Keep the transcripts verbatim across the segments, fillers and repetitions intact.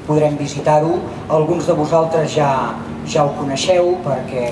podrem visitar-ho. Alguns de vosaltres ja, ja ho coneixeu perquè,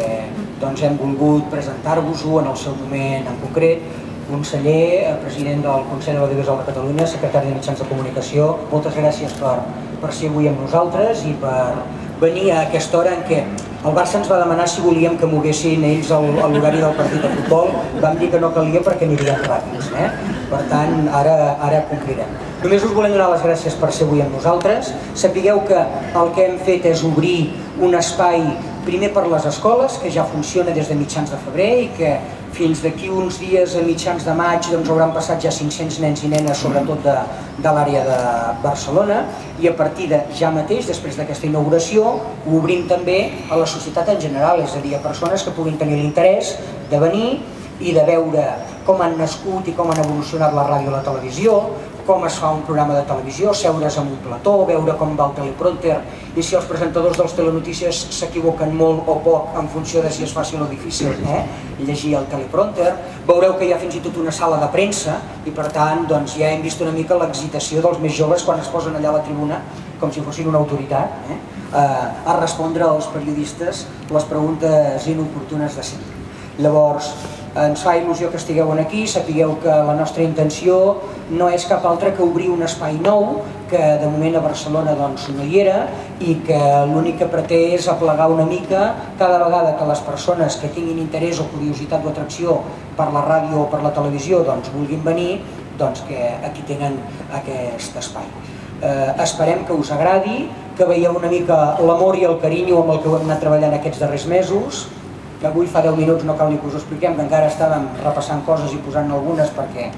doncs, hem volgut presentar-vos-ho en el seu moment en concret. Conseller, eh, president del Consell de l'Audiovisual de Catalunya, secretari de Mitjans de Comunicació, moltes gràcies per, per ser avui amb nosaltres i per venir a aquesta hora en què el Barça ens va demanar si volíem que moguessin ells el, l'horari del partit de futbol. Vam dir que no calia perquè aniríem ràpids, eh? Per tant, ara, ara complirem. Només us volem donar les gràcies per ser avui amb nosaltres. Sapigueu que el que hem fet és obrir un espai primer per les escoles, que ja funciona des de mitjans de febrer i que fins d'aquí uns dies, a mitjans de maig, doncs, hauran passat ja cinc-cents nens i nenes, sobretot de, de l'àrea de Barcelona, i a partir de ja mateix, després d'aquesta inauguració, ho obrim també a la societat en general, és a dir, a persones que puguin tenir l'interès de venir i de veure com han nascut i com han evolucionat la ràdio i la televisió, com es fa un programa de televisió, seure's en un plató, veure com va el teleprompter i si els presentadors dels telenotícies s'equivoquen molt o poc en funció de si és fàcil o difícil, eh, llegir el teleprompter. Veureu que hi ha fins i tot una sala de premsa i, per tant, doncs, ja hem vist una mica l'excitació dels més joves quan es posen allà a la tribuna, com si fossin una autoritat, eh, a, a respondre als periodistes les preguntes inoportunes de sempre. Llavors, ens fa il·lusió que estigueu en aquí. Sapigueu que la nostra intenció no és cap altra que obrir un espai nou, que de moment a Barcelona, doncs, no hi era, i que l'únic que pretén és aplegar una mica cada vegada que les persones que tinguin interès o curiositat o atracció per la ràdio o per la televisió, doncs, vulguin venir, doncs, que aquí tenen aquest espai. Eh, esperem que us agradi, que veieu una mica l'amor i el carinyo amb el que ho hem anat treballant aquests darrers mesos. Avui fa deu minuts, no cal ni que us ho expliquem, que encara estàvem repassant coses i posant algunes perquè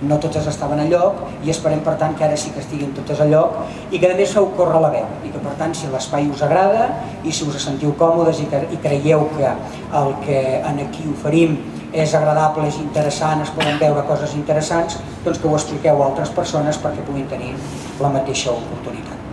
no totes estaven a lloc, i esperem, per tant, que ara sí que estiguin totes a lloc i que, a més, feu córrer la veu i que, per tant, si l'espai us agrada i si us sentiu còmodes i, que, i creieu que el que en aquí oferim és agradable, és interessant, es poden veure coses interessants, doncs que ho expliqueu a altres persones perquè puguin tenir la mateixa oportunitat.